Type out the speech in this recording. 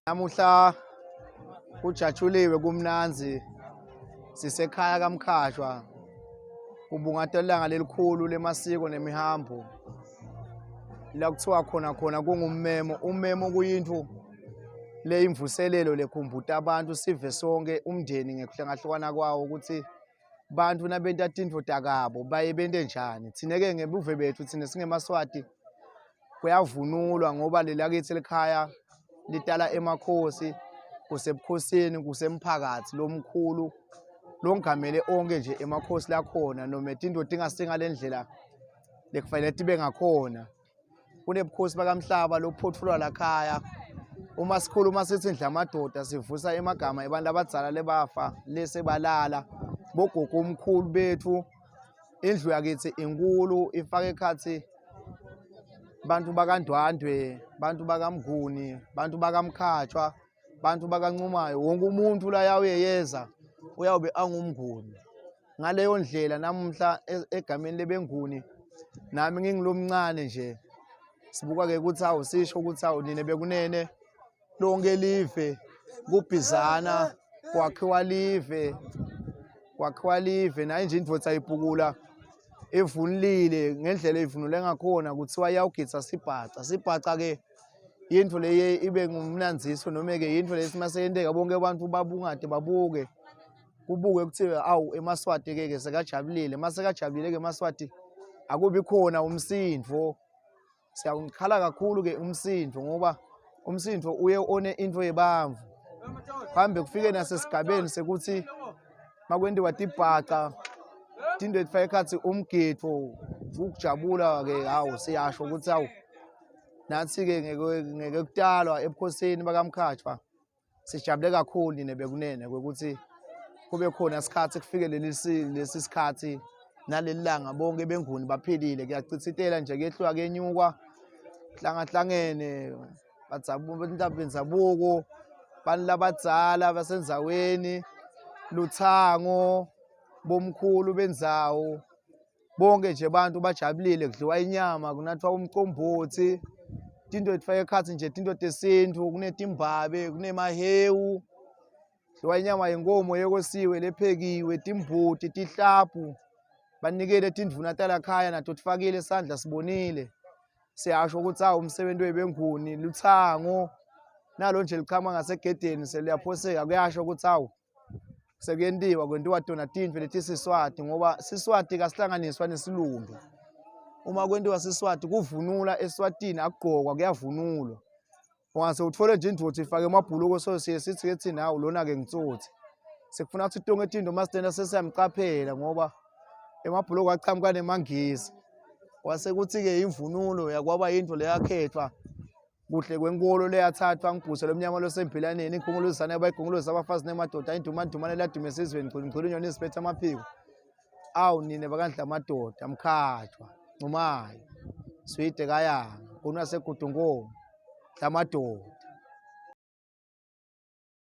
Namuhla kujatshuliwe kumnandzi sisekhaya kaMkhashwa kubungata ilanga lelikhulu lemasiko nemihambo la kuthiwa khona khona kungummemo ummemo kuyintfo leyimvuselelo lekhumbuta abantu sive sonke umndeni ngekuhlengahlukana kwawo ukuthi bantu nabenta tintfo takabo baye bente njani thina-ke ngebuve bethu thina singemaswati kuyavunulwa ngoba lelakithi likhaya litala emakhosi kusebukhosini kusemphakathi lomkhulu longamele onke nje emakhosi lakhona noma tinto tingasinga lendlela lekufanele tibe ngakhona kunebukhosi bakamhlaba lophotfulwa lakhaya uma sikhuluma sithi ndlamadoda sivusa emagama ebantu abadzala lebafa lesebalala bogogo omkhulu bethu indlu yakithi inkulu ifaka ekhathi bantu bakaNdwandwe bantu bakaMnguni bantu bakaMkhatshwa bantu bakaNxumayo wonke umuntu la yawuyeyeza uyawube angumnguni ngaleyo ndlela namuhla e, egameni lebenguni nami ngingilomncane nje sibuka ke ukuthi awu sisho ukuthi awu nina bekunene lonke live kubhizana kwakhiwa live kwakhiwa live naye nje indvodza ayibhukula evunulile ngendlela evunule ngakhona kuthiwa iyawugidza sibhaca sibhaca ke yintfo leye ibe ngumnandziso noma-ke yintfo lesi maseyenteka bonke abantu babungade babuke kubuke kuthiwe awu emaswati-ke ke sekajabulile masekajabulile-ke emaswati akubi khona umsindvo siyawukhala kakhulu-ke umsindvo ngoba umsindvo uye one into yebamvu kuhambe kufike nasesigabeni sekuthi makwentiwa tibhaca tinto etifaka ekhatsi umgidvo ukujabula-ke hawu siyasho ukuthi hawu nathi-ke ngeke kutalwa ebukhosini bakamkhatshwa sijabule kakhulu nina bekunene kwekuthi kube khona isikhathi kufike leli lesi sikhathi naleli langa bonke benguni baphilile kuyachithitela nje kuyehluka kuyenyukwa hlangahlangene bendzabuko bantu labadzala basenzaweni luthango bomkhulu bendzawo bonke nje abantu bajabulile kudliwa inyama kunathwa umcombothi tinto etifaka ekhatsi nje tinto tesintu kunetimbabe kunemahewu dliwa inyama yenkomo yekosiwe lephekiwe timbuti tihlabhu banikele tindvuna talakhaya nato tifakile isandla sibonile siyasho ukuthi awu umsebenzi webenguni luthango nalo nje lichama ngasegedeni seliyaphoseka kuyasho ukuthi awu sekuyentiwa kwentiwa tona tintfo letisiswati ngoba siswati kasihlanganiswa nesilumbi uma kwentiwa siswati kuvunula eswatini akugqokwa kuyavunulwa ungase uthole nje indvodza ifake emabhuluko so siye sithi ke thina hawu lona-ke ngitsotsi sekufuna ukuthi tonke tinto masitenda sesiyamqaphela ngoba emabhuluko achamuka nemangisi kwase kuthi-ke imvunulo yakwaba yinto leyakhethwa kuhle kwenkolo leyathathwa ngibhuse lomnyama losemphilaneni inkhunguluzane abayigunguluza abafazi nemadoda indumandumane ladume esizweni ngculu inyoni iziphethe amaphiko awu nina bakandla amadoda mkhatshwa ncumayo swide kayanga kunasegudunkomo dlamadoda.